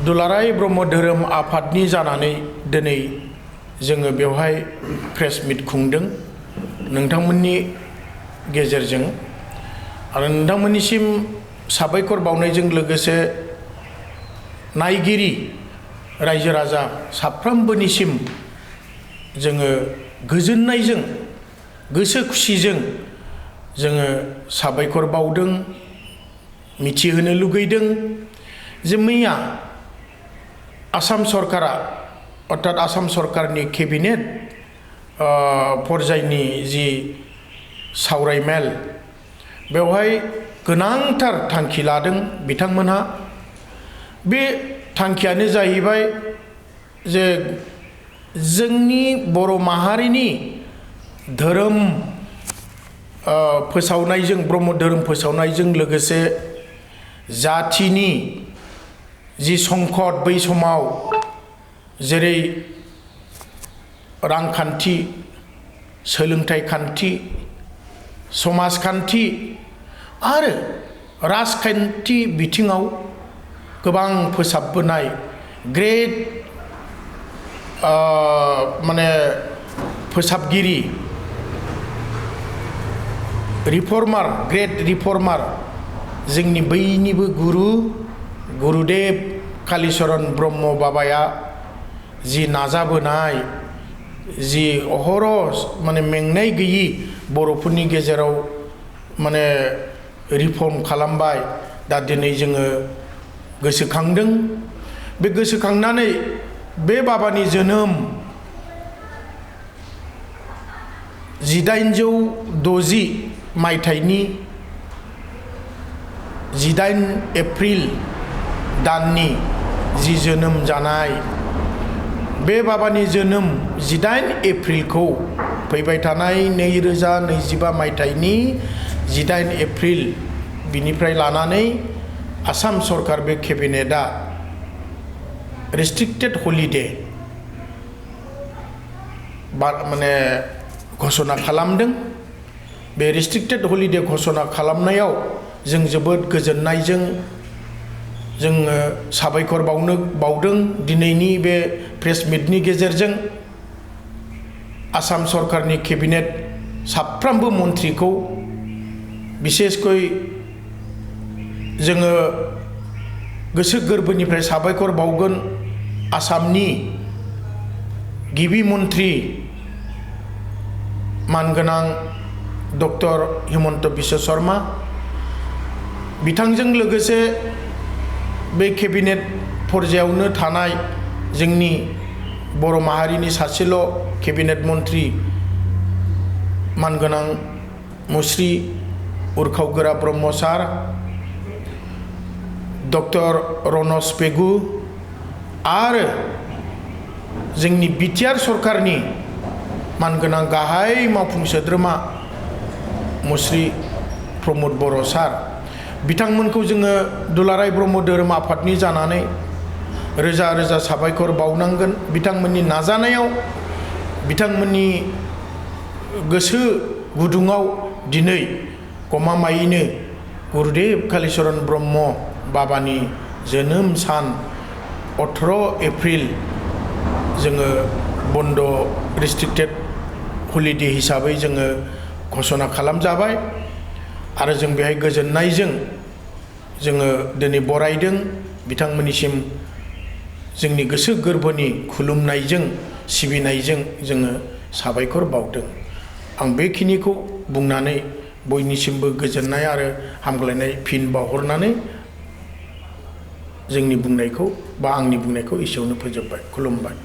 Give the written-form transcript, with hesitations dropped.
दुलाराय ब्रह्म धोरोम आफादनि जानानै दिनै जोङो बेवहाय प्रेस मिट खुंदों नोंथांमोननि गेजेरजों आरो नोंथांमोननिसिम साबायखर बावनायजों लोगोसे नायगिरि रायजो राजा साफ्रोमबोनिसिम जोङो गोजोननायजों गोसो खुसिजों जोङो साबायखर बावदों मिथिहोनो लुगैदों जे मैया आसाम सरकारा अर्थात आसाम सरकारनि केबिनेट पर्यायनि जि सावरायमेल बेवहाय गोनांथार थांखि लादों बिथांमोनहा बे थांखियानो जाहैबाय जे जोंनि बर' माहारिनि धोरोम फोसावनायजों ब्रह्म धोरोम फोसावनायजों लोगोसे जाथिनि जि संकट बै समाव जेरै रांखान्थि सोलोंथाइ खान्थि समाजखान्थि आरो राजखान्थि बिथिङाव गोबां फोसाबबोनाय ग्रेट माने फोसाबगिरि रिफर्मार ग्रेट रिफर्मार जोंनि बैनिबो गुरुदेव कालीचरण ब्रह्म बाबाया जि नाजाबोनाय जि अहरह माने मेंनाय गैयि बर'फोरनि गेजेराव माने रिफर्म खालामबाय दा दिनै जोङो गोसोखांदों बे गोसोखांनानै बे बाबानि जोनोम 1860 मायथाइनि 18 एप्रिल दाननि जि जोनोम जानाय बे बाबानि जोनोम 18 एप्रिलखौ फैबाय थानाय 2025 मायथाइनि 18 एप्रिल बिनिफ्राय लानानै आसाम सरकार बे केबिनेटआ रेस्ट्रिक्टेड हलिडे माने घोषणा खालामदों बे रेस्ट्रिक्टेड हलिडे घोषणा खालामनायाव जों जोबोद गोजोननायजों जोङो साबायखर बावदों दिनैनि बे प्रेस मिटनि गेजेरजों आसाम सरकारनि केबिनेट साफ्रोमबो मन्थ्रिखौ बिसेसकै जोङो गोसो गोरबोनिफ्राय साबायखर बावगोन आसामनि गिबि मन्थ्रि मानगोनां डक्टर हिमन्त बिश्व शर्मा बिथांजों लोगोसे बे केबिनेट पर्यायावनो थानाय जोंनि बर' माहारिनि सासेल' केबिनेट मन्थ्रि मानगोनां मुस्रि उरखावगोरा ब्रह्म सार डक्टर रनज पेगु आरो जोंनि बिटिआर सरकारनि मानगोनां गाहाय मावफुं सोद्रोमा मुस्रि प्रमद बर' सार बिथांमोनखौ जोङो दुलाराय ब्रह्म धोरोम आफादनि जानानै रोजा रोजा साबायखर बावनांगोन बिथांमोननि नाजानायाव बिथांमोननि गोसो गुदुङाव दिनै गमामायैनो गुरुदेव कालीचरण ब्रह्म बाबानि जोनोम सान 18 एप्रिल जोङो बन्द रेस्ट्रिक्टेड हलिडे हिसाबै जोङो घोषणा खालामजाबाय आरो जों बेहाय गोजोननायजों जोङो दिनै बरायदों बिथांमोननिसिम जोंनि गोसो गोरबोनि खुलुमनायजों सिबिनायजों जोङो साबायखर बावदों आं बेखिनिखौ बुंनानै बयनिसिमबो गोजोननाय आरो हामग्लायनाय फिन बावहरनानै जोंनि बुंनायखौ बा आंनि बुंनायखौ एसेयावनो फोजोबबाय खुलुमबाय।